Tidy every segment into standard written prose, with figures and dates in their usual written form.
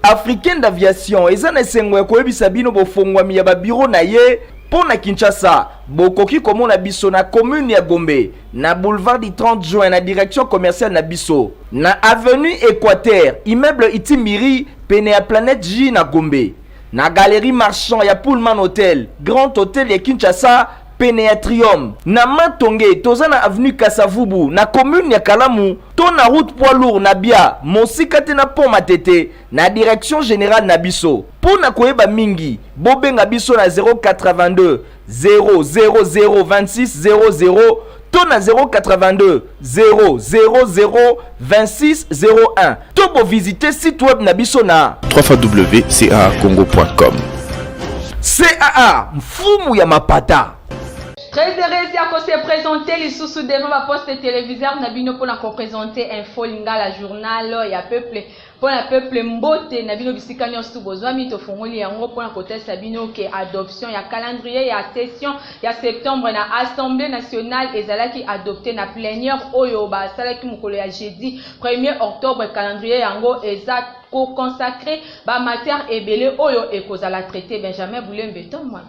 Africaine d'Aviation eza na esengo ya koyebisa bino bofongwami ya ba bureau na ye mpo na Kinshasa. Bokoki komona biso na commune ya Gombe, na boulevard du 30 juin na direction commerciale na biso, na avenue Equateur, immeuble Itimbiri, pene ya Planète J na Gombe, na galerie marchand ya Pullman Hotel, Grand Hotel ya Kinshasa, pene ya Trium. Na Matonge, toza na avenue Kasavubu, na commune ya Kalamu, to na route poids lourd na Bia, mosika te na pont Matete, na direction générale na biso. Mpo na koyeba mingi, bobenga biso na 082 000 26 00 to na 082 000 26 01 to bovisite site web na biso na www.caacongo.com. CAA, mfumu ya mapata. Très heureuse ya ko se présenter lisusu devant ba poste téléviseur na bino pona ko présenter Info Lingala, journal ya peuple pona peuple. Mbote na bino bisika nyonso bozwami. Tofongoli yango pona kotalisa bino ke adoption ya calendrier ya session ya septembre na Assemblée nationale ezalaki adopté na plénière oyo basalaki mokolo ya jeudi 1er octobre. Calendrier yango eza koconsacrer bamatière ebele oyo ekozala traité. Benjamin Bulembe Tomwa.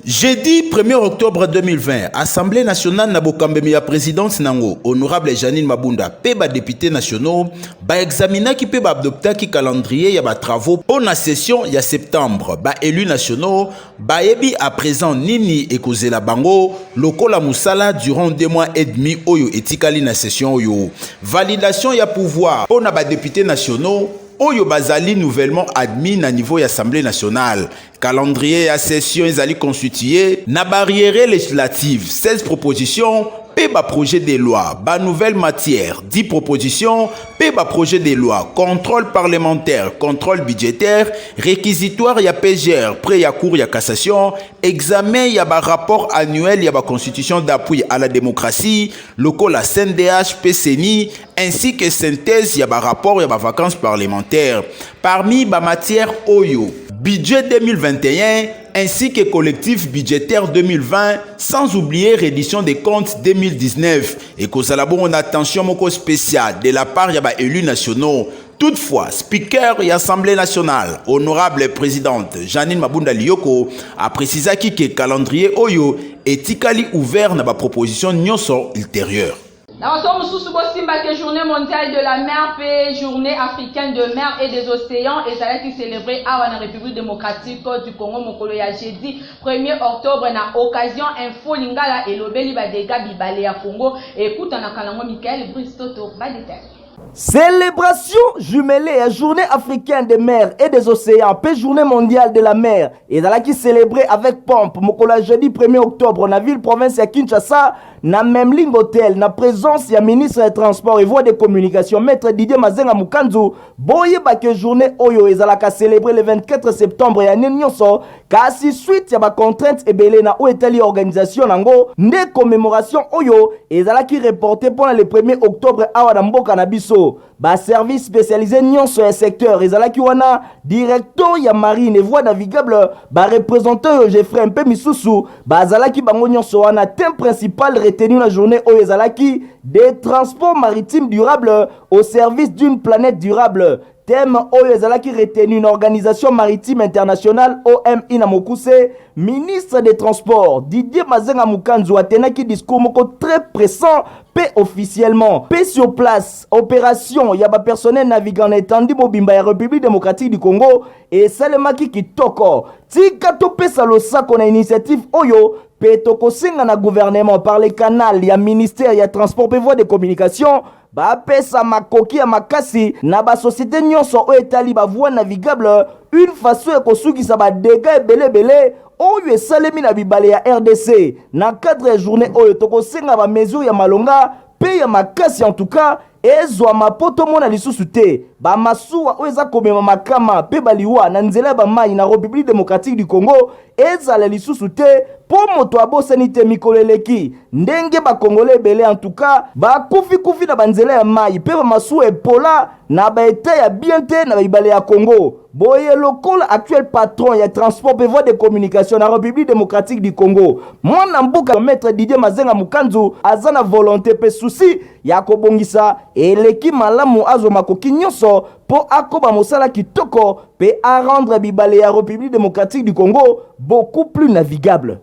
Jeudi 1er octobre 2020, Assemblée nationale na bokambemi ya présidente nango, honorable Janine Mabunda, mpe badéputés nationaux baexaminaki mpe baadoptaki calendrier ya batravaux mpo na session ya septembre. Baélus nationaux bayebi à présent nini ekozela bango lokola mosala durant 2 mois et demi oyo etikali na session oyo. Validation ya pouvoir mpo na badéputés nationaux oyo bazali nouvellement admis na niveau ya Assemblée nationale. Calendrier ya session ezali constitué na baarriérés législative 16 propositions mpe baprojet de loi, banouvelle matière 10 propositions mpe baprojet de loi, contrôle parlementaire, contrôle budgétaire, réquisitoire ya PGR près ya Cour ya cassation, examen ya barapport annuel ya baconstitution d'appui à la démocratie lokola CNDH mpe CENI, ainsi que synthèse ya barapport ya bavacances parlementaires. Parmi bamatière oyo, budget 2021 ainsi que collectif budgétaire 2020, sans oublier reddition des comptes 2019 ekozala bongo na attention moko spéciale de la part ya baélus nationaux. Toutefois, speaker ya Assemblée nationale, honorable présidente Janine Mabunda Lioko, aprécisaki ke calendrier oyo etikali ouvert na baproposition nyonso ultérieure. Na maso mosusu, bosimbaki Journée mondiale de la mer mpe Journée africaine de mer et des océans ezalaki célébré awa na République démocratique du Congo mokolo ya jeudi 1er octobre. Na occasion, Info Lingala elobeli badégâts bibale ya Congo ekutanaka nango. Michael Brice Toto, badétails. Célébration jumelée ya Journée africaine des mers et des océans pe Journée mondiale de la mer ezalaki célébré avec pompe mokolo ya jeudi 1er octobre na ville province ya Kinshasa, na Memling Hotel, na présence ya ministre ya Transport et Voies de communication, maître Didier Mazenga Mukanzu. Boyebaki journée oyo ezalaka célébré le 24 septembre ya année nyonso, kasi suite ya bacontrainte ebele na oyo etali organisation nango, nde commémoration oyo ezalaki reporté mpona le 1er octobre awa na mboka na biso. Baservice spécialisé nyonso ya secteur ezalaki wana: directeur ya Marine et Voie navigable, bareprésentant oyo Jeffrey mpe misusu bazalaki bango nyonso wana. Thème principal retenu na journée oyo ezalaki "Des transports maritimes durables au service d'une planète durable", thème oyo ezalaki retenu na Organisation maritime internationale, OMI na mokuse. Ministre des Transports Didier Mazenga Mukanzu atenaki discours moko très pressant mpe officiellement mpe sur place opération ya bapersonnel navigant na etandi mobimba ya République démocratique du Congo esalemaki kitoko. Tika topesa losako na initiative oyo mpe tokosenga na gouvernement par le canal ya ministère ya Transport mpe Voie de communication bapesa makoki ya makasi na basociété nyonso oyo etali bavoie navigable, une façon ya kosukisa badégâts ebele-ebele oyo esalemi na bibale ya RDC. Na cadre ya journée oyo, tokosenga bamesure ya malonga mpe ya makasi en tout cas ezwama mpo tomona lisusu te bamasuwa oyo eza komema makama mpe baliwa na nzela ya bamai na République démocratique du Congo ezala lisusu te, mpo moto abosani te mikolo eleki ndenge bakongole ebele en tout cas bakufikufi na banzela ya mai mpe bamasuwa epola na baétat ya bien te na bibale ya Congo. Boye lokola actuel patron ya Transport mpe Voie de communication na République démocratique du Congo, mwana mboka maître Didier Mazenga Mukanzu, aza na volonté mpe souci ya kobongisa, eleki malamu azwa makoki nyonso. nyonso mpo akoba mosala kitoko mpe a rendre bibale ya Republique democratique du Congo beaucoup plus navigable.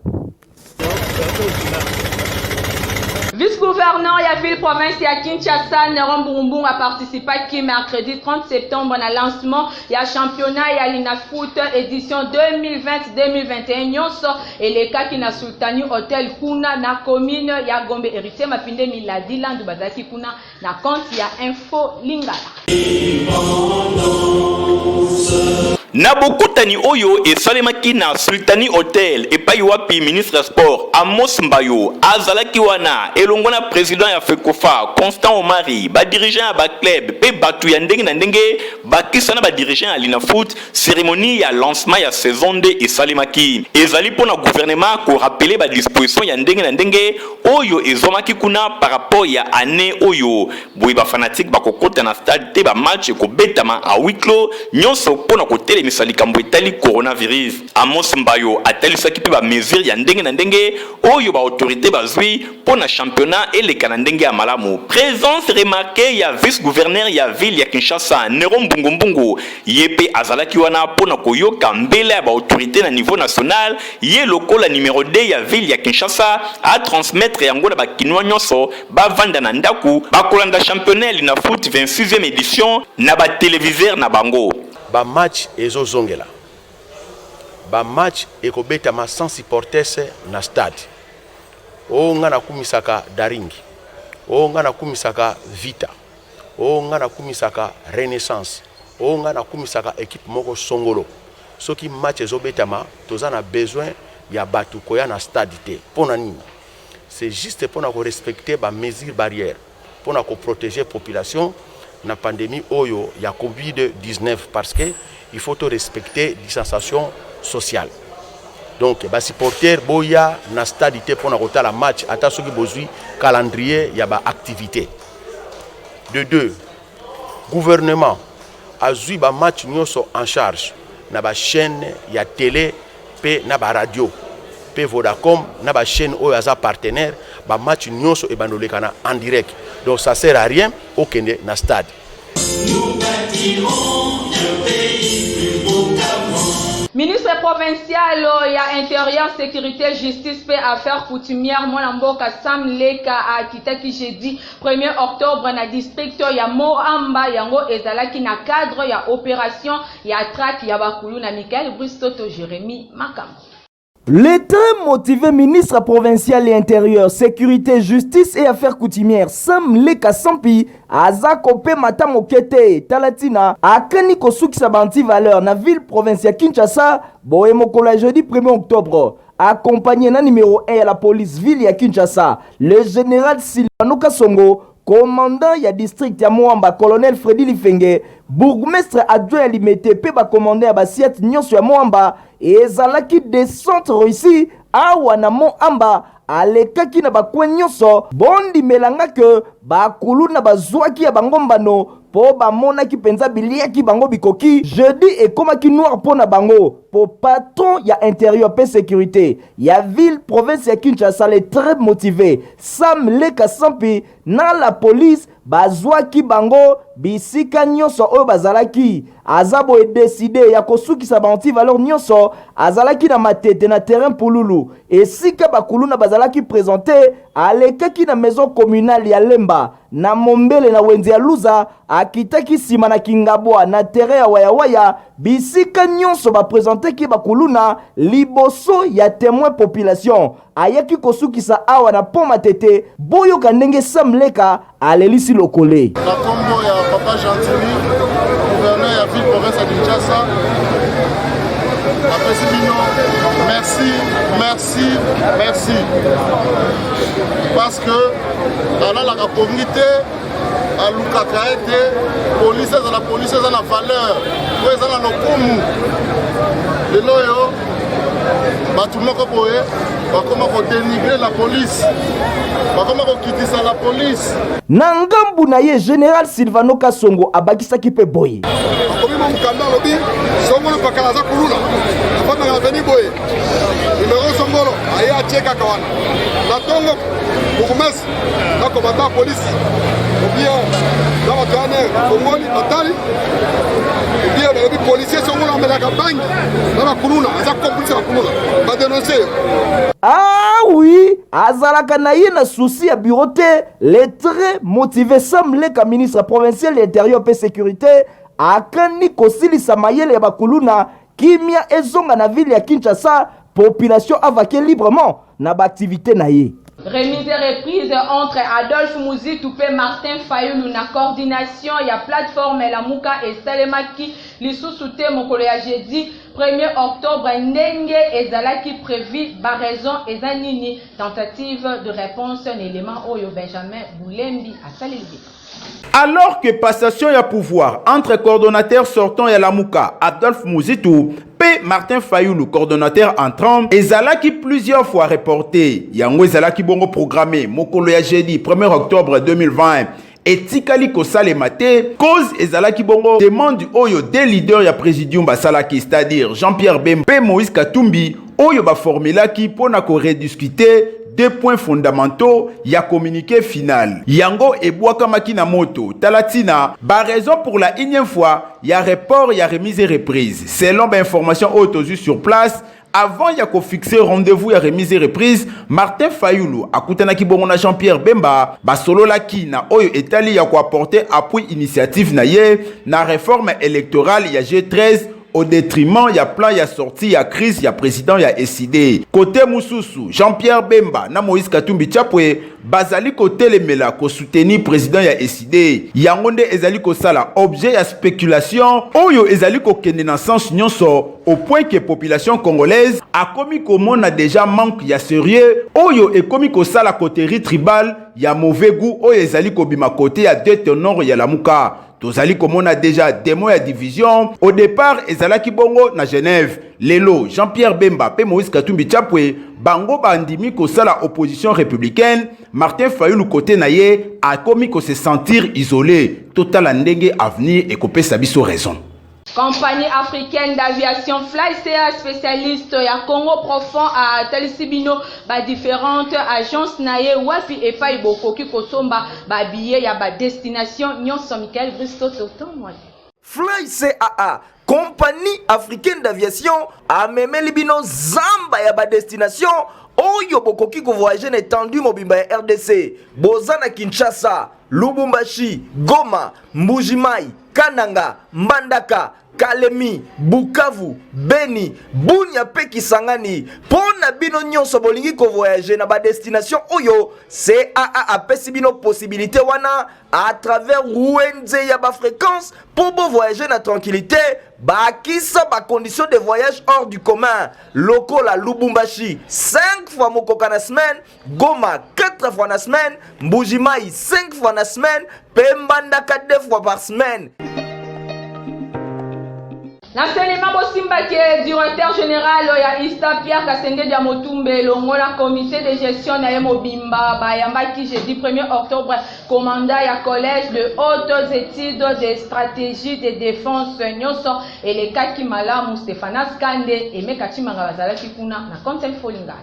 Vice-gouverneur ya ville province ya Kinshasa Neron Mbungumbungu aparticipaki mercredi 30 septembre na lancement ya championnat ya Linafoot édition 2020-2021 nyonso elekaki na Sultani Hotel kuna na commune ya Gombe. Héritier Mapinde Miladi Landu bazalaki kuna na compte ya Info Lingala. Na bokutani oyo esalemaki na Sultani Hotel epai wapi ministre ya sport Amos Mbayo azalaki wana elongo na president ya Fecofa Constant Omari, ba dirigeants ya ba club pe batu ya ndenge na ndenge bakisa na ba dirigeants ya Linafoot, ceremonie ya lancement ya saison nde esalemaki. Ezali mpo na gouvernement ko rappeler ba dispositions ya ndenge na ndenge oyo ezwamaki kuna par rapport ya annee oyo. Boye ba fanatiques bakokota na stade te, ba matchs ekobetama à huis clos, nionso mpo na kotelemisa likambo etali coronavirus. Amos Mbayo atalisaki mpe ba mesures ya ndenge na ndenge oyo ba autorites bazwi mpo na championnat eleka na ndenge ya malamu. Presence remarquee ya vice-gouverneur ya ville ya Kinshasa, Nero Mbungu Mbungu, ye mpe azalaki wana mpo na koyoka mbela ya ba autorites na niveau national, ye lokola numero 2 ya ville ya Kinshasa a transmettre yango na ba kinois nionso bavanda na ndaku bakolanda championnat ya Linafoot 26e edition na ba televiseurs na bango. Ba match ezo zongela. Ba match ekobetama sans supporters na stade. Oh nga nakumisaka Daring, oh nga nakumisaka Vita, oh nga nakumisaka Renaissance, oh nga nakumisaka equipe moko songolo. Soki match ezobetama toza na besoin ya batu koya na stade te. Pona nini? C'est juste pona ko respecter ba mesures barrières pona ko proteger population na pandemie oyo ya covid 19 parce que il faut to respecter distanciation sociale. Donc ba supporters boya na stade te pona kotala match ata soki bozui calendrier ya ba activités. De deux, gouvernement azui ba match nyoso en charge na ba chaînes ya tele pe na ba radio pe Vodacom na ba chaîne oyo aza partenaire ba match nyoso ebanda olekana en direct donc ça sert à rien okende na stade. Ministre provincial ya Interieur, Securite, Justice mpe Affaires coutumières mwana mboka Sam Leka akitaki jeudi 1er octobre na district ya Mont-Amba. Yango ezalaki na cadre ya operation ya traque ya bakuluna. Michael Brice Toto, Jérémie Makambo. Le très motivé ministre provincial et intérieur, sécurité, justice et affaires coutumières, Sam Leka Sampi, aza kopema ata moke te. Tala ntina akani kosukisa ba anti-valeur na ville province ya Kinshasa boye mokolo ya jeudi 1er octobre. Accompagné na numéro 1 ya la police ville ya Kinshasa, le général Silvano Kasongo, commandant ya district ya Moamba colonel Freddy Lifenge, bourgmestre adjoint ya Limete pe ba commandant ya ba siate nyonso ya Moamba, ezalaki descente réussie awa na Moamba. Alekaki na ba coin nyonso, bondimela nga que ba kuluna bazwaki ya bango mbano po bamonaki penza biliaki bango bikoki. Jeudi ekomaki noir po na bango po patron ya interieur pe securite ya ville province ya Kinshasa le très motive Sam Leka Sampi na la police bazwaki bango bisika nyonso oyo bazalaki. Aza boye decide ya kosukisa ba anti-valeur nyonso. Azalaki na Matete na terrain Pululu esika bakuluna bazalaki presente. Alekaki na maison communale ya Lemba na Mombele na wenze ya Luza, akitaki sima na Kingabwa na terrain ya Wayawaya, bisika nyonso ba presenteki bakuluna liboso ya temoin population. Ayaki kosukisa awa na Pont Matete. Boyoka ndenge Sam Leka alelisi lokole. Na kombo ya Papa Gentiny, gouverneur ya ville province ya Kinshasa, napesi bino merci, merci, merci parce que alalaka pongi te, alukaka ete polise ezala polise eza na valeur oyo eza na lokumu. Lelo oyo bato moko boye bakoma kodenigre la police, bakoma kokitisa la police. Na ngambu na ye, General Silvano Kasongo abakisaki mpe boye. Akomi mwa mokanda, alobi songolo pakala aza kuluna, afandaka na veni boye numero songolo. Songolo aye atie kaka wana na ntongo, bourgmestre na commandant police obien na bato ya ANR bafongoli batali obien balobi policier Songolo amelaka bangi na bakuluna, aza complice ya bakuluna, badenonse yo. Ah oui, azalaka na ye na souci ya bureau te. Le très motivé Sam Leka, ministre provincial de l'Intérieur mpe Sécurité, akani kosilisa mayele ya bakuluna, kimia ezonga na ville ya Kinshasa, population avaquer librement na baactivité na ye. Remise et reprise entre Adolphe Muzitu mpe Martin Fayulu na coordination ya plateforme Lamuka esalemaki lisusu te mokolo ya jeudi 1er octobre ndenge ezalaki prévu. Baraison eza nini? Tentative de réponse na élément oyo Benjamin Bulembi asaleli biso. Alors que passation ya pouvoir entre coordonnateur sortant ya Lamuka Adolphe Muzitu mpe Martin Fayulu, coordonnateur entrant, ezalaki plusieurs fois reporté, yango ezalaki bongo programmé mokolo ya jeudi 1er octobre 2020, etikali kosalema te. Cause ezalaki bongo demande oyo deux leaders ya présidium basalaki, c'est-à-dire Jean-Pierre Bemba mpe Moïse Katumbi, oyo baformulaki mpo na korediscuter deux points fondamentaux ya communiqué final. Yango ebwakamaki na moto. Tala ntina baraison pour la énième fois ya report ya remise et reprise. Selon bainformation oyo tozwi sur place, avant ya kofixer rendez-vous ya remise et reprise, Martin Fayulu akutanaki bongo na Jean-Pierre Bemba. Basololaki na oyo etali ya koapporter appui initiative na ye na réforme électorale ya G13, au détriment ya plan ya sortie ya crise ya président ya ECiDé. Côté mosusu, Jean-Pierre Bemba na Moïse Katumbi Chapwe bazali kotelemela kosoutenir président ya ECiDé. Yango nde ezali kosala objet ya spéculation oyo ezali kokende na sens nyonso, au point que population congolaise akomi komona déjà manque ya sérieux oyo ekomi kosala coterie tribal ya mauvais goût oyo ezali kobima côté ya deux ténors ya Lamuka. Tozali komona déjà démon ya division. Au départ ezalaki bongo na Genève. Lelo Jean-Pierre Bemba mpe Moïse Katumbi Chapwe, bango bandimi kosala opposition républicaine. Martin Fayulu, côté na ye, akomi kose sentir isolé. Totala ndenge avenir ekopesa biso raison. Compagnie africaine d'aviation FlyCA, spécialiste ya Congo profond, atalisi bino badifférentes agence na ye wapi epai bokoki kosomba babillet ya badestination nyonso. Michael Bristo Toton. Fly CAA, compagnie africaine d'aviation, amemeli bino zamba ya badestination oyo bokoki kovoyage na étendue mobimba ya RDC. Boza na Kinshasa, Lubumbashi, Goma, Mbujimai, Kananga, Mbandaka, Kalemi, Bukavu, Beni, Bunia mpe Kisangani. Mpo na bino nyonso bolingi kovoyage na badestination oyo, CAA apesi bino possibilité wana à travers wenze ya bafréquence mpo bovoyage na tranquillité. Bakisa bacondition de voyage hors du commun, lokola Lubumbashi 5 fois mokoka na semaine, Goma 4 fois na semaine, Mbujimai 5 fois na semaine mpe Mbandaka 2 fois par semaine. Na selema bosimbaki, directeur général ya ISTA Pierre Kasengedi ya Motumbe elongo na comité de gestion na ye mobimba bayambaki jeudi 1er octobre commandant ya Collège de hautes études de stratégie de défense. Nyonso elekaki malamu. Stéphanas Kande, Emeka Chimanga bazalaki kuna na compte Folingala.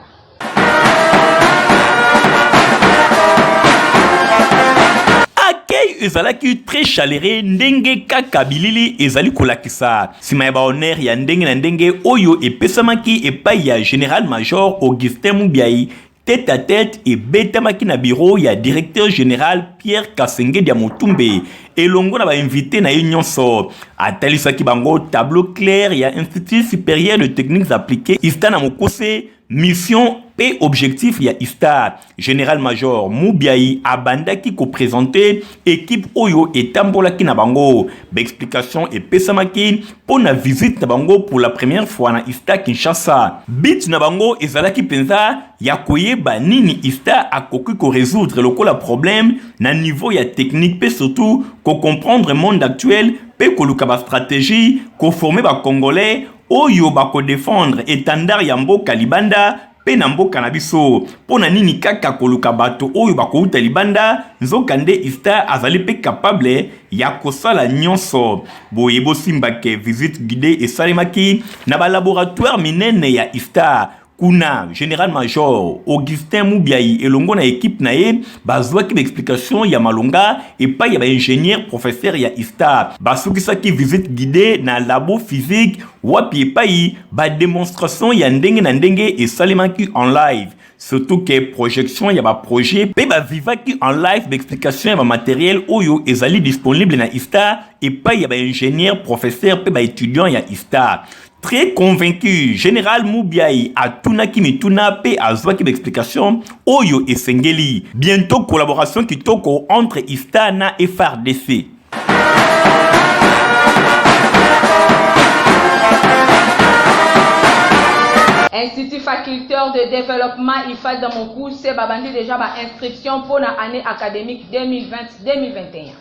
Accueil ezalaki très chaleureux, ndenge kaka bilili ezali kolakisa. Nsima ya bahonneur ya ndenge na ndenge oyo epesamaki epai ya général major Augustin Mubiai, tête à tête ebetamaki na bureau ya directeur général Pierre Kasengedi ya Motumbe elongo na bainvité na ye nyonso. Atalisaki bango tableau clair ya Institut supérieur de techniques appliquées, ISTA na mokuse, mission mpe objectif ya ISTA. Général major Mubiai abandaki koprésenter équipe oyo etambolaki na bango. Baexplication epesamaki mpo na visite na bango pour la première fois na ISTA Kinshasa. But na bango ezalaki mpenza ya koyeba nini ISTA akoki korésoudre lokola problème na niveau ya technique, mpe surtout kocomprendre monde actuel mpe koluka bastratégie koformer bacongolais oyo bakodefendre étendard ya mboka libanda mpe na mboka na biso. Mpo na nini kaka koluka bato oyo bakouta libanda, nzokande ISTA azali mpe capable ya kosala nyonso boye? Bosimbake, visite guidée esalemaki na balaboratoire minene ya ISTA. Kuna, General Major Augustin Mubiayi elongo na equipe na ye bazwaki ba explications ya malonga epai ya ba ingenieurs professeurs ya ISTA. Basukisaki visite guidee na labo physique wapi epai ba demonstrations ya ndenge na ndenge esalemaki en live. Surtout que projection ya ba projets pe ba vivaki en live ba explications ya ba materiels oyo ezali disponible na ISTA epai ya ba ingenieurs, professeurs pe ba etudiants ya ISTA. Très convaincu, General Mubiayi atunaki mituna pe azwaki ba explications oyo esengeli. Bientot collaboration kitoko entre ISTA na FARDC. Institut facultaire de développement IFAD Mokuse babandi déjà ba inscription pour na année académique 2020-2021.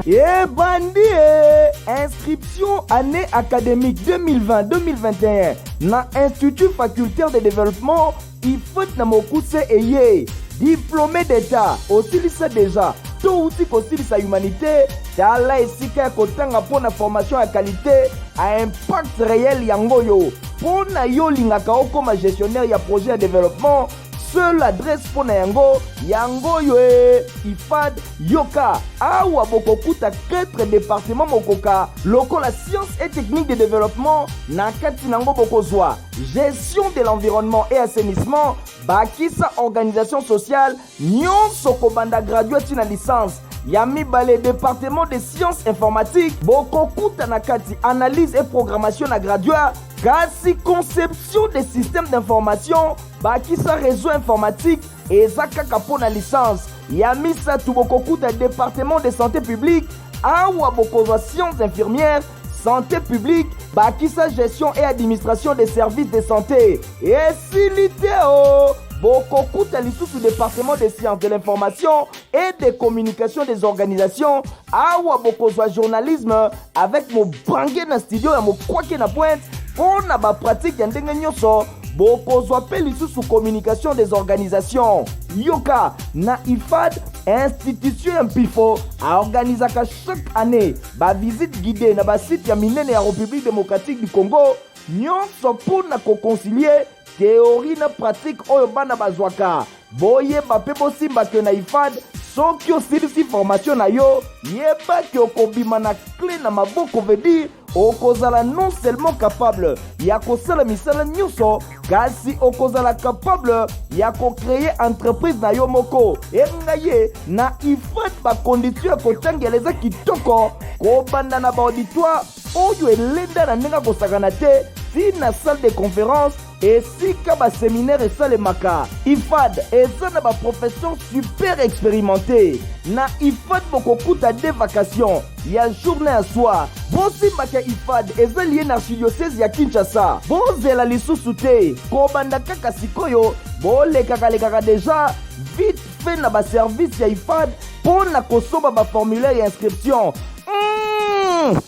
Ebandi e inscription année académique 2020-2021 na Institut facultaire de développement IFAD na mokuse eye diplômé d'état osilisa déjà to outi kosilisa humanité tala esika ya kotanga mpo na formation ya qualité à impact réel yango oyo mpo na yo olingaka okoma gestionnaire ya projet ya développement Seule adresse mpo na yango yango oyo e ifad yoka awa bokokuta 4 departement mokoka lokola science et technique de développement na kati nango bokozwa gestion de l'environnement et assainissement bakisa organisation sociale nyonso kobanda graduat ti na licence ya mibale departement de sciences informatique bokokuta na kati analyse et programmation na graduat kasi conception des systèmes d'information bakisa réseau informatique eza kaka mpo na licence ya misato bokokuta departement de santé publique awa bokozwa sciences infirmières santé publique bakisa gestion et administration des services de santé esili te o bokokuta lisusu département des sciences de l'information et des communications des organisations awa bokozwa journalisme avec mobange na studio ya mokwake na pointe mpo na bapratique ya ndenge nyonso bokozwa mpe lisusu communication des organisations yoka na ifad institution ya mpifo aorganizaka chaque année bavisite guidée na basite ya minene ya république démocratique du congo nyonso mpo na koconcilie théorie na pratique oyo bana bazwaka boyeba mpe bosimba ke na ifad soki osilisi formation na yo yeba ke okobima na cle na maboko veut dire okozala non seulement capable ya kosala misala nyonso kasi okozala capable ya kocreye entreprise na yo moko enga ye na ifad bakondisio ya kotangela eza kitoko kobanda na baauditoire oyo elenda na ndenge akosakana te ti na salle de conférence esika baseminaire esalemaka. Ifad eza na baprofesseur super experimente. Na ifad bokokuta de vacation ya journée ya soir. Bosimbaka ifad eza lie na archidiocèse ya Kinshasa. Bozela lisusu te, kobanda kaka sikoyo bolekakalekaka deja vite fait na baservice ya ifad mpo na kosomba baformulaire ya inscription.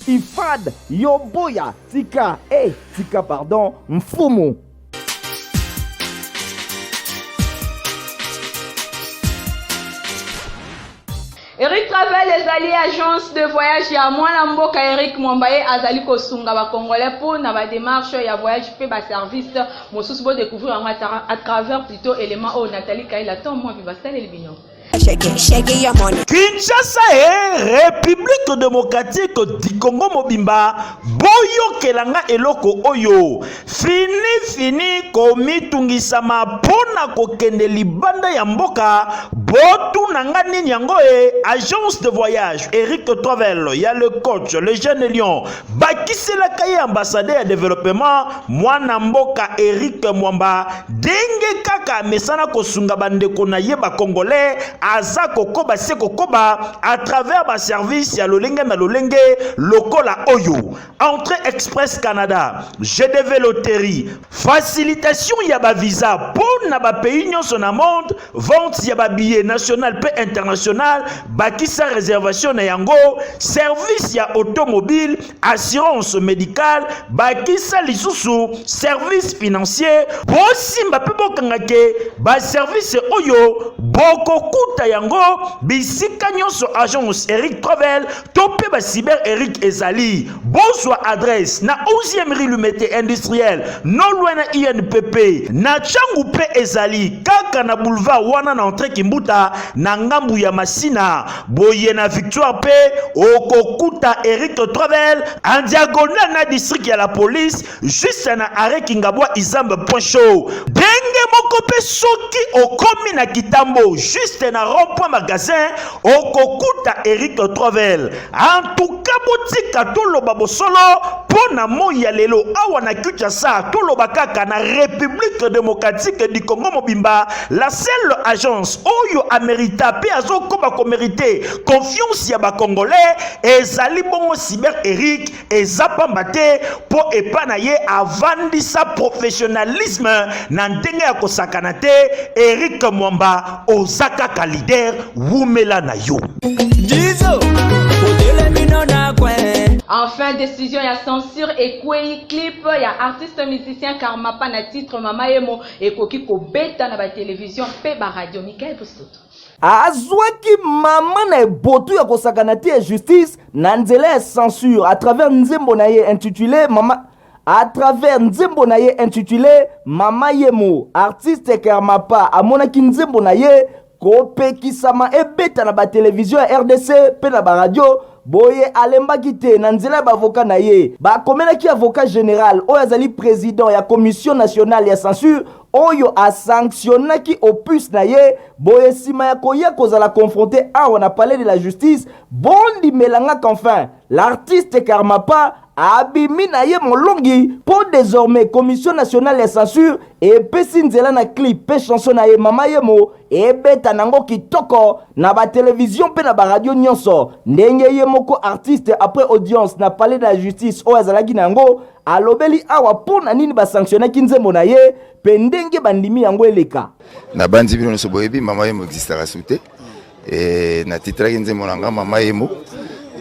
Ifad yoboya tika e eh, tika pardon mfumu. Eric Travel ezali agence de voyage ya mwana mboka Eric Mwamba ye azali kosunga ba congolais mpo na ba démarche ya voyage mpe ba service mosusu bo découvrir yango à travers plutôt élément oyo Nathalie Kaila to mwa mpe basaleli bino. Kinshasa e République démocratique du Congo mobimba boyokela nga eloko oyo fini fini komitungisama mpo na kokende libanda ya mboka botuna nga nini yango e agence de voyage Eric Travel ya le coach le jeune lion bakiselaka ye ambassadeur ya developpement mwana mboka Eric Mwamba ndenge kaka amesana kosunga bandeko na ye bacongolais aza kokoba se kokoba à travers baservice ya lolenge na lolenge lokola oyo entrée express Canada GDV loterie facilitation ya bavisa mpo na bapays nyonso na monde vente ya babillet national mpe international bakisa réservation na yango service ya automobile assurance médicale bakisa lisusu service financier bosimba mpe bokanga ke baservice oyo bokokuta. Okokuta yango bisika nyonso agence Eric Travel to mpe ba cyber Eric ezali. Bozwa adresse na 11e rue Limete industriel non loin na INPP. Na Tshangu mpe ezali kaka na boulevard wana na entrée Kimbuta na ngambu ya Masina. Boye na Victoire mpe okokuta Eric Travel en diagonale na district ya la police juste na arrêt Kingabwa Izambe point chaud. Ndenge moko mpe soki okomi na Kitambo juste na rond point magasin okokuta Eric Travel. En tout cas botika toloba bosolo mpo na moi ya lelo awa na Kinshasa toloba kaka na République démocratique du Congo mobimba la seule agence oyo amerita mpe azokoba komerite confiance ya bacongolais ezali bongo Cyber Eric Eza pamba te po epa na ye avandisa professionnalisme na ndenge ya kosakana te. Eric Mwamba oza kaka leader, wumela na yo. Enfin, décision ya censure ekwei clip ya artiste musicien Karmapa na titre Mama Yemo ekoki kobeta na ba television pe ba radio. Michael Busoto. Azwaki mama na ebotu ya kosakana te ya justice na nzela ya censure à travers nzembo na ye intitulé mama à travers nzembo na ye intitulé Mama Yemo. Artiste Karmapa amonaki nzembo na ye kopekisama ebeta na batelevizio ya RDC mpe na baradio. Boye alembaki te na nzela ya baavoka na ye. Bakomelaki avocat general oyo azali president ya commission nationale ya censure oyo a sanctionnaki opus na ye. Boye nsima ya koya kozala confronte awa na palais de la justice, bondimela nga qu'enfin l'artiste Karmapa abimi na ye molongi mpo désormais commission nationale ya censure epesi nzela na clip mpe chanson na ye Mama Yemo ebeta nango kitoko na batelevizio mpe na baradio nyonso. Ndenge ye moko artiste après audience na palais de la justice oyo azalaki na yango alobeli awa mpo na nini basanctionnaki nzembo na ye mpe ndenge bandimi yango eleka. Nabanzi bino nyonso boyebi Mama Yemo existaka su te. E, natitraki nzembo na nga Mama Yemo.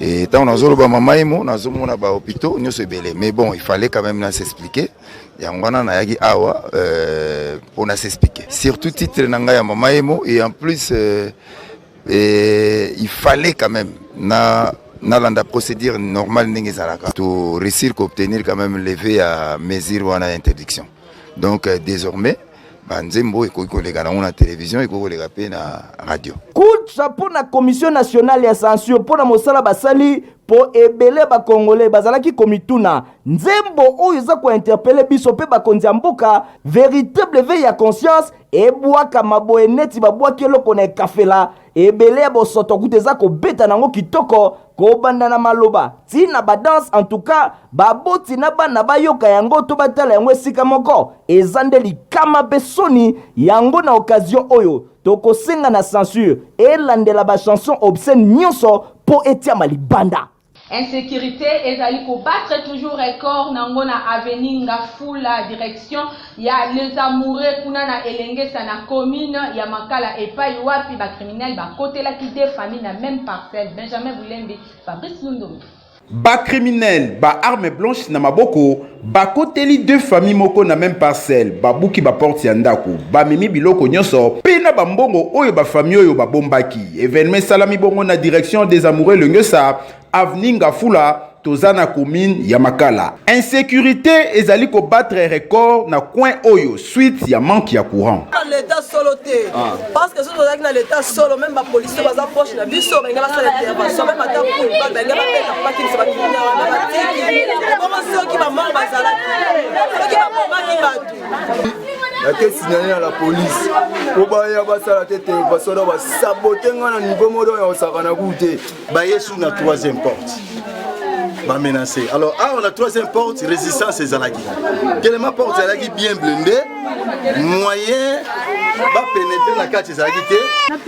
E, ntango nazoloba Mama Yemo nazomona ba hôpitaux nyonso ebele, mais bon, il fallait quand même na s'expliquer. Yango wana nayaki awa mpo na s'expliquer surtout titre na ngai ya Mama Yemo. Et en plus il fallait quand même na nalanda procédure normale ndenge ezalaka to réussir koobtenir quand même levée ya mesure wana ya interdiction. Donc désormais banzembo ekoki koleka nango na télévision, ekoki koleka mpe na radio. Coup de chapeau na commission nationale ya censure mpo na mosala basali, mpo ebele bakongole bazalaki komituna nzembo oyo eza kointerpele biso mpe bakonzi ya mboka. Véritable éveil ya conscience ebwakama boye neti babwaki eloko na ekafela. Ebele ya bosoto kuta eza kobeta nango kitoko, kobanda na maloba ti na badanse. En tout cas baboti na bana bayoka yango to batala yango esika moko, eza nde likama mpe soni. Yango na occasion oyo tokosenga na censure elandela bachanson obscène nyonso mpo etiama libanda. Insécurité ezali kobattre toujours record nango na avenue Ngafula, direction ya Les Amoureux kuna na Elengesa na commune ya Makala, epai wapi ba criminels bakotelaki deux familles na même parcelle. Benjamin Bulembi, Fabrice Lundombi. Ba criminels ba armes blanches na maboko bakoteli deux familles moko na même parcelle, babuki ba porte ya ndako, bamemi biloko nyonso mpe na bambongo oyo ba famille oyo babombaki. Événement esalami bongo na direction des Amoureux Lengesa, avenue Ngafula, toza na commune ya Makala. Insécurité ezali kobattre record na coin oyo suite ya manque ya courant. L'état solo te, parce que soki tozalaki na l'état solo, même bapolisier baza proche na biso, balinga basala intervention, même ata balinga babeta bakimisa bakimia wana batiki ebongo. Soki bamort bazalaki, soki babomaki bato. Nake signale na la police po baya basala te intervention na basabote nga na niveau moko ya kosakana ku te. Baye su na troisième porte, bamenace. Alors awa na troisième porte, résistance ezalaki tellement, porte ezalaki bien blindé, moyen bapénétre na kati ezalaki te.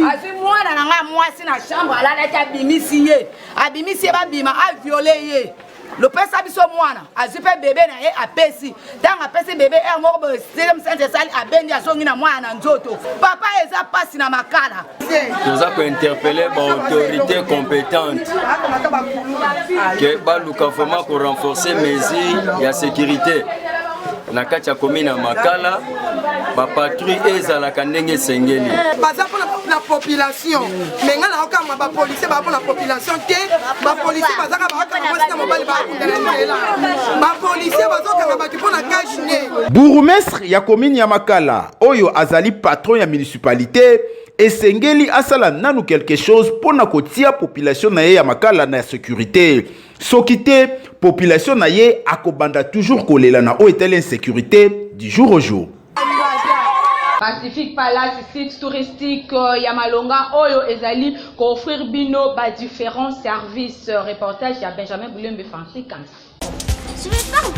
Azwi mwana na ngai mwasi na chambre, alalaki, abimisi ye, abimisi ye, babima, aviole ye. Lopesa biso mwana, azwi mpe bebe na ye, apesi. Ntango apesi bebe, heure moko boye sixième sens esali, abendi, azongi na mwana na nzoto. Papa, eza mpasi na Makala. Toza kointerpele baautorité compétente ke baluka vraiment korenforcer mesure ya sécurité na kati ya commune ya Makala. Bapatrouille ezalaka ndenge esengeli. Baza mpona na population me ngai naokamwa bapolisier baa mpona population te. Bapolisier bazaka bakanga mwasi na mobali bakunda na nzela. Bapolisier bazokanga bato mpona cache-nez. Bourgmestre ya commune ya Makala oyo azali patron ya municipalité esengeli asala nanu quelque chose mpo na kotia population na ye ya Makala na sécurité. Soki te, population na ye akobanda toujours kolela na oyo etali insécurité du jour au jour. Pacific Palace, site touristique ya malonga oyo ezali ko offrir bino ba différents services. Reportage ya Benjamin Bulembe, Francis Kanza.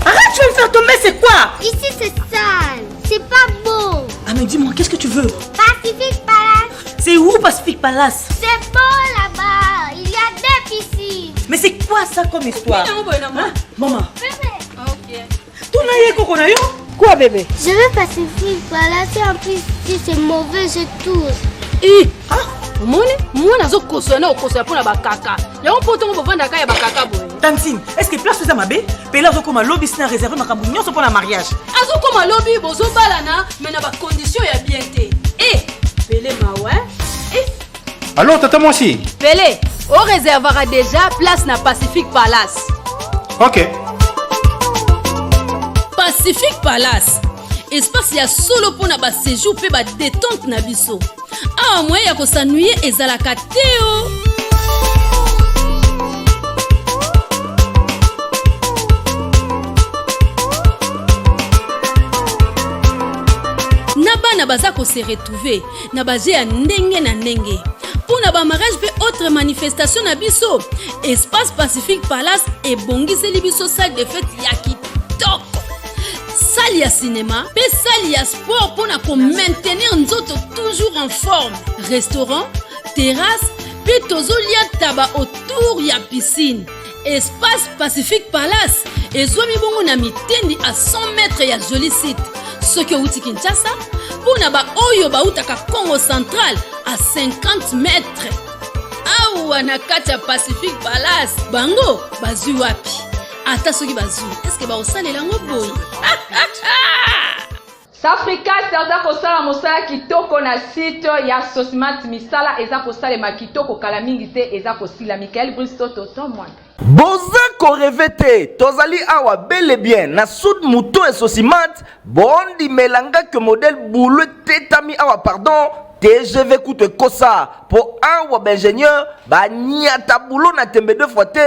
Arrête, tu vas me faire tomber, c'est quoi? Ici c'est sale, c'est pas beau. Ah mais dis-moi, qu'est-ce que tu veux? Pacific Palace. C'est où Pacific Palace? C'est beau là-bas, il y a 2 piscines. Mais c'est quoi ça comme histoire? Hein? Maman. Ok. Tourne koko na yo. Quoi bébé? Je veux Pacific Palace et en plus si c'est mauvais je tousse. Eh, ah, omoni mwana azokosola na okosola mpona bakaka yango mpo ntongo bovandaka ya bakaka boye. Tantine, est-ce que place eza mabe? Pela azokoma lobi sina réserve makambo nyonso mpona mariage. Azokoma lobi bozobalana mais na bacondition ya bien te. Eh, Pele mawa. Eh. Alors tata mwasi? Pele, o réservera déjà place na Pacific Palace. Ok. Pacific Palace, espace ya solo mpona ba séjour mpe ba détente na biso. Awa moyen ya kosanuye ezalaka te o. Na bana baza kose retrouver na baje ya ndenge na ndenge. Mpo na ba mariage mpe autre manifestation na biso, Espace Pacific Palace ebongiseli biso salle de fête ya kitoko, salle ya cinéma mpe salle ya sport mpo na komaintenir nzoto toujours en forme, restaurant, terrasse mpe tozolia taba autour ya piscine. Espace Pacific Palace ezwami bongo na mitendi à 100 mètres ya joli site. Soki outi Kinshasa, mpo na baoyo bautaka Congo Central à 50 mètres. Awa na kati ya Pacific Palace, bango bazwi wapi? Ata soki bazwi, est-ce que bakosalela yango boye? Safricas aza kosala mosala kitoko na site ya Sosmat. Misala eza kosalema kitoko, kala mingi te eza kosila. Michael Bristoto to mwana. Boza koreve te, tozali awa bel et bien na sud muto e Sosimat. Bondimela nga ke modèle boulot etetami awa, pardon, TGV kutu ekosa po awa ba ingénieur banyata boulot na tembe deux fois te,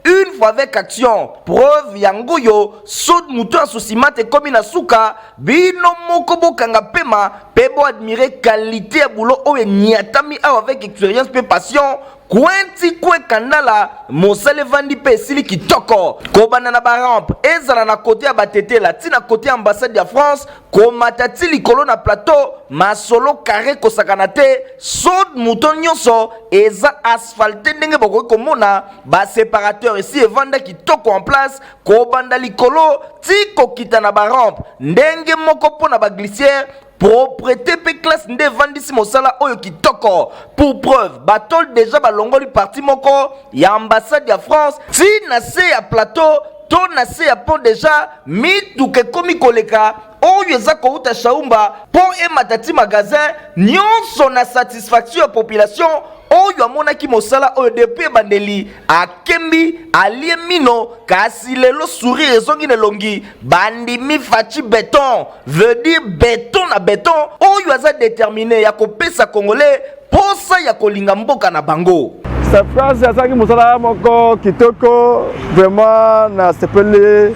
une fois avec action. Preuve yango yo sud muto ya Sosimat ekomi na suka. Bino moko bokanga pema pe bo admirer qualité ya boulot oyo enyatami awa avec expérience pe passion. Coin ti coin kandala mosala evandi pe esili kitoko, kobanda na ba rampe ezala na kote ya batetela ti na kote ya ambassade ya France, komata ti likolo na plateau, masolo carré kosakana te. Saut mouton nyonso eza asphalte ndenge bokoki komona ba séparateur esi evanda kitoko en place, kobanda likolo ti kokita na ba rampe, ndenge moko mpo na ba glissière. Propreté pe classe nde evandisi mosala oyo kitoko. Pour preuve, batole deja balongoli parti moko ya ambassade ya France ti na se ya plateau to na se ya pont, deja mituka ekomi koleka oyo eza kouta Shaumba mpo emata ti magasin nyonso, na satisfaction ya population oyo amonaki mosala oyo depuis ebandeli. Akembi alie mino, kasi lelo sourire ezongi na elongi. Bandimi Fatshi Beton, veut dire beton na beton, oyo aza déterminé ya kopesa congolais posa ya kolinga mboka na bango. Safrance asalaki mosala moko kitoko vraiment, na sepeli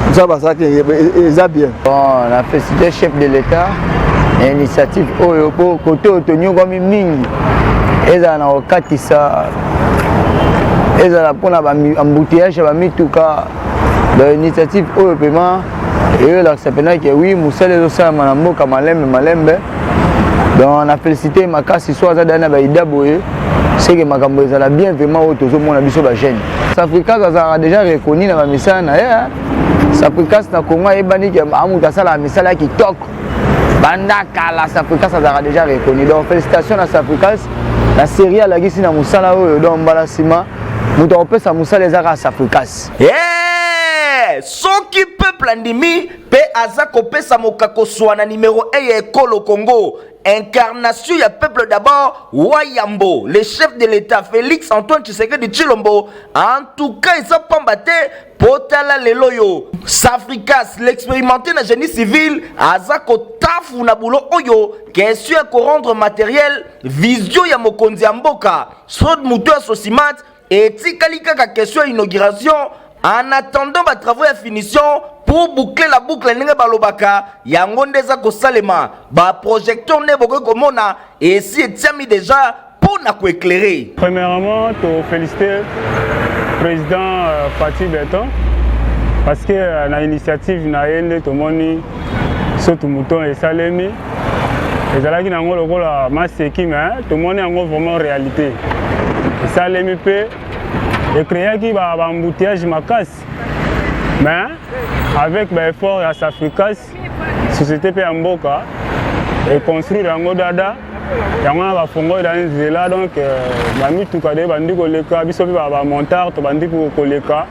mosala basalaki eza bien. Bon, na félicité chef de l'État na initiative oyo po kote oyo tonyokwami mingi, ezala na kokatisa, ezala mpona baembouteillage ya bamituka. Donc initiative oyo vraiment eyolakisa mpena ke oui, mosala ezosalama na mboka malembe malembe. Donc na félicité makasi, so aza daya na baida boye, seke makambo ezala bien vraiment. Oyo tozomona biso bajeune, Safricas azalaka déjà reconnu na bamisala na ye. Safricas na Congo ayebani ke amutu asalaka misala ya kitoko banda kala. Safricas azalaka déjà reconnu. Donc félicitation na Safricas na série alakisi na mosala oyo. Donc mbala nsima moto akopesa mosala eza kaka Safricas. Hey! Soki peuple Peuple andimi mpe aza kopesa mokakoswa na numero 1 ya ekolo Congo. Incarnation ya peuple d'abord, Wayambo, le chef de l'État Félix Antoine Tshisekedi Tshilombo. En tout cas, eza pamba te po tala lelo yo Safricas, l'expérimenté na génie civil, aza kotafu na boulot oyo question ya korendre matériel vision ya mokonzi ya mboka Sod moto ya Sosimat etikali kaka question ya inauguration en attendant ba travaux ya finition pour boucler la boucle ndenge balobaka yango nde eza kosalema ba projecteur nde bokoki komona esi etiami deja mpo na koéclairer. Premièrement, to féliciter président euh, Fatih Beton parce que euh, na initiative na ye nde tomoni sotu mouton esalemi ezalaki nango lokola maseki mais tomoni yango vraiment réalité esalemi mpe ecreaki baembouteillage ba makasi mais avec baeffort ya safricas société mpe ya mboka econstruire yango dada yango wana bafongoli na nzela donc euh, bamituka de bandi koleka biso mpe bamontard tobandi koleka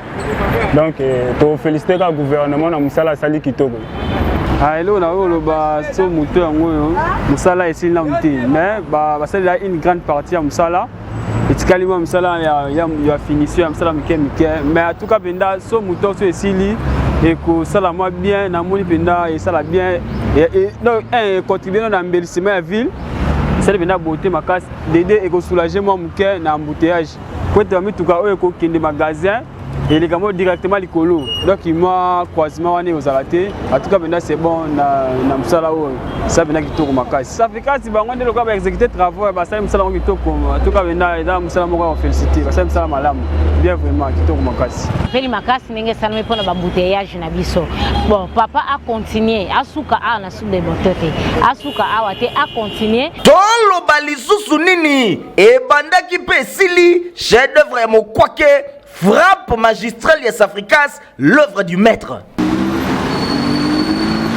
donc euh, tofélicité kaka gouvernement na mosala asali kitoko Ah, eloko nakoki koloba so moto yango oyo mosala esili nanu te mais basalela une grande partie ya mosala etikali mwa mosala ya, ya, ya finition ya mosala mike mike mais atuka mpenza so moto so esili ekosala mwa bien namoni mpenza esala bien donc econtribue na embellissement ya ville esali mpenza beauté makasi dede ekosoulage mwa moke na embouteillage po ete bamituka oyo ekokende magasin eleka mo directement likolo donc mwa croisement wana ekozala te en tout cas mpenza c'est bon na, na mosala oyo eza mpenza kitoko makasi safikasi bango nde lokola baexécute travaux basali mosala yango kitoko en tout cas mpenza eza mosala moko ya kofélicité basali mosala malamu bien vraiment kitoko makasi peli makasi ndenge esalami mpo na bambouteillage na biso bon papa acontinue asuka awa na sud de moto te asuka awa te acontinue toloba lisusu nini ebandaki mpe esili chef d'œuvre ya mokwake frappe magistrale ya safricas l'œuvre du maître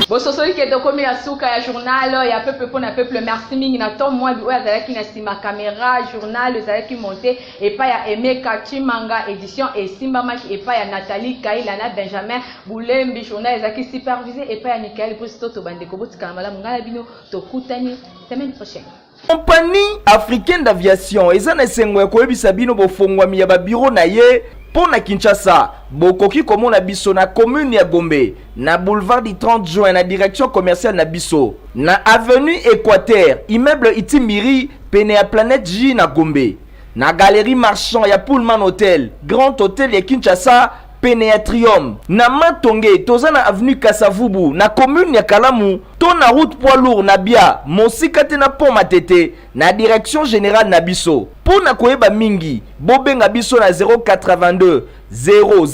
bososoli ke tokomi na suka ya journal ya peuple mpo na peuple merci mingi na tom mwabi oyo azalaki na nsima kamera journal ezalaki monte epai ya emeka chimanga édition esimbamaki epai ya nathalie kaila na benjamin bulembi journal ezalaki supervisé epai ya mikael bristoto bandeko botikala malamu ngai na bino tokutani semaine prochaine Compagnie africaine d'aviation eza na esengo ya koyebisa bino bofongwami ya babiro na ye mpo na Kinshasa. Bokoki komona biso na commune ya Gombe, na boulevard du 30 juin na direction commerciale na biso, na avenue Equateur, immeuble Itimbiri, pene ya Planète J na Gombe, na galerie marchand ya Pullman Hotel, Grand Hotel ya Kinshasa, pene ya Trium. Na Matonge, toza na avenue Kasavubu, na commune ya Kalamu, to na route poids lourd na Bia, mosika te na pont Matete, na direction générale na biso. Mpo na koyeba mingi, bobenga biso na 082 000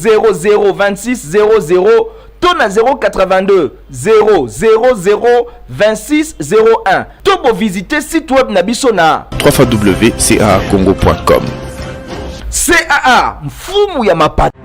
26 00 to na 082 000 26 01 to bovisite site web na biso na www.caacongo.com CAA, mfumu ya mapata.